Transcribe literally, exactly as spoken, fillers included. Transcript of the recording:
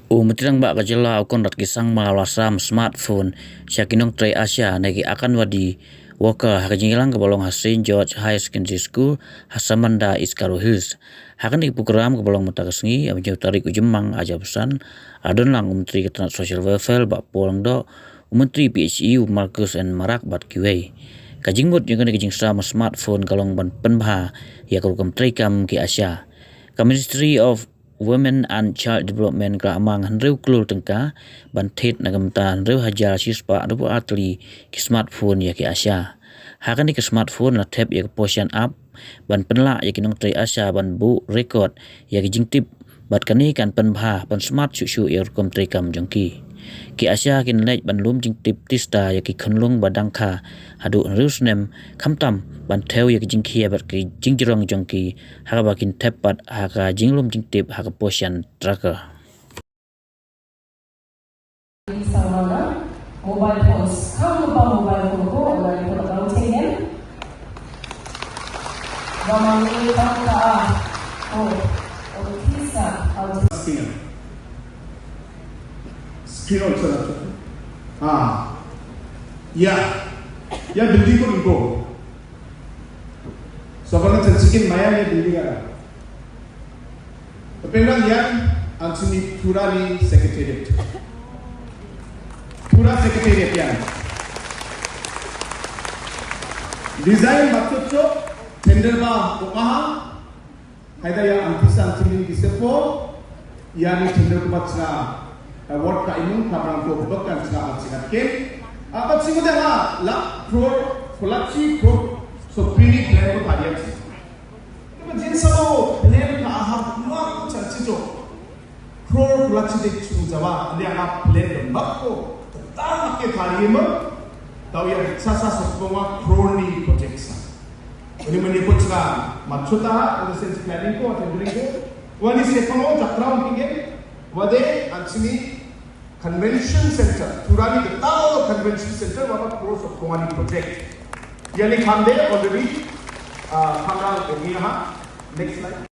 U Myntri Rangbah ka jylla u Conrad K Sangma u la sam smartphone sha ki nongtrei ASHA ne ki Anganwadi worker ha ka jingïalang kaba long ha Saint George Higher Secondary School ha Samanda, East Garo Hills. Ha kane ka program kaba long mynta ka sngi, ha ka hynñiew tarik u Jymmang ar hajar arphew san, la don lang u Myntri ka tnat Social Welfare Bah Paul Lyngdoh, u Myntri PHE u Marcuise N Marak bad kiwei. Ka jingmut jong kane ka jingsam smartphone ka long ban pynbha ïa ka rukom treikam ki ASHA. Ka Ministry of Women and Child Development ka la mang hynriew klur tyngka ban thied na ka bynta hynriew hajar shispah hynriewphew ar tylli ki smartphone ïa ki ASHA. Ha kane ka smartphone la thep ïa ka Poshan app ban pynlah ïa ki nongtrei ASHA ban buh record ïa ki jingtip, bad kane kan pynbha, pynsmart shuh shuh ïa ka rukom treikam jong ki. Ki ASHA kin leit ban lum jingtip tista ïa ki khunlung ba dang kha haduh hynriew snem, khamtam ban thew ïa ki jingkhia bad ki jingjrong jong ki, ha kaba kin thep pat ha ka jinglum jingtip ha ka Poshan tracker. Mobile phones. Kam ba mobile phone ko, online phone account again. Ba ma ni tam ka. Oh, oh, kisa. Screen. Screen on chala. Ah. Ya. Ya, building ko, ko. So, bang chan chicken maya ni building ada. Pynrang ïa, ang sini Thurani Secretariat. Thura Secretariat ïa. Design maksud so, tender ba, ukaha, haida ïa, ang pisa, ang sini di sepo, ïa ni tender ko bacha, award ka imung, ka brang ko bak kan sa, ang sini ken. Apa sini dah, la, pro, kolachi, pro, so pini plan ko tadi. Kaba jin sabo plan ka ahap luar chan chicho. Crore kula chide chu jawa, ande ana plan de mak ko. Ta mak ke thari ma. Tau ya sa sa so ko ma crore ni project sa. Ini mani ko chka machuta, ada sense planning ko, tendering ko. Wani se ko jakrao kingen. Wade, ang sini Convention Center, Thurani ka tau Convention Center, wapa crore so ko ma ni project. Yani kham de already, uh, kham rang ko ni ha. Next slide.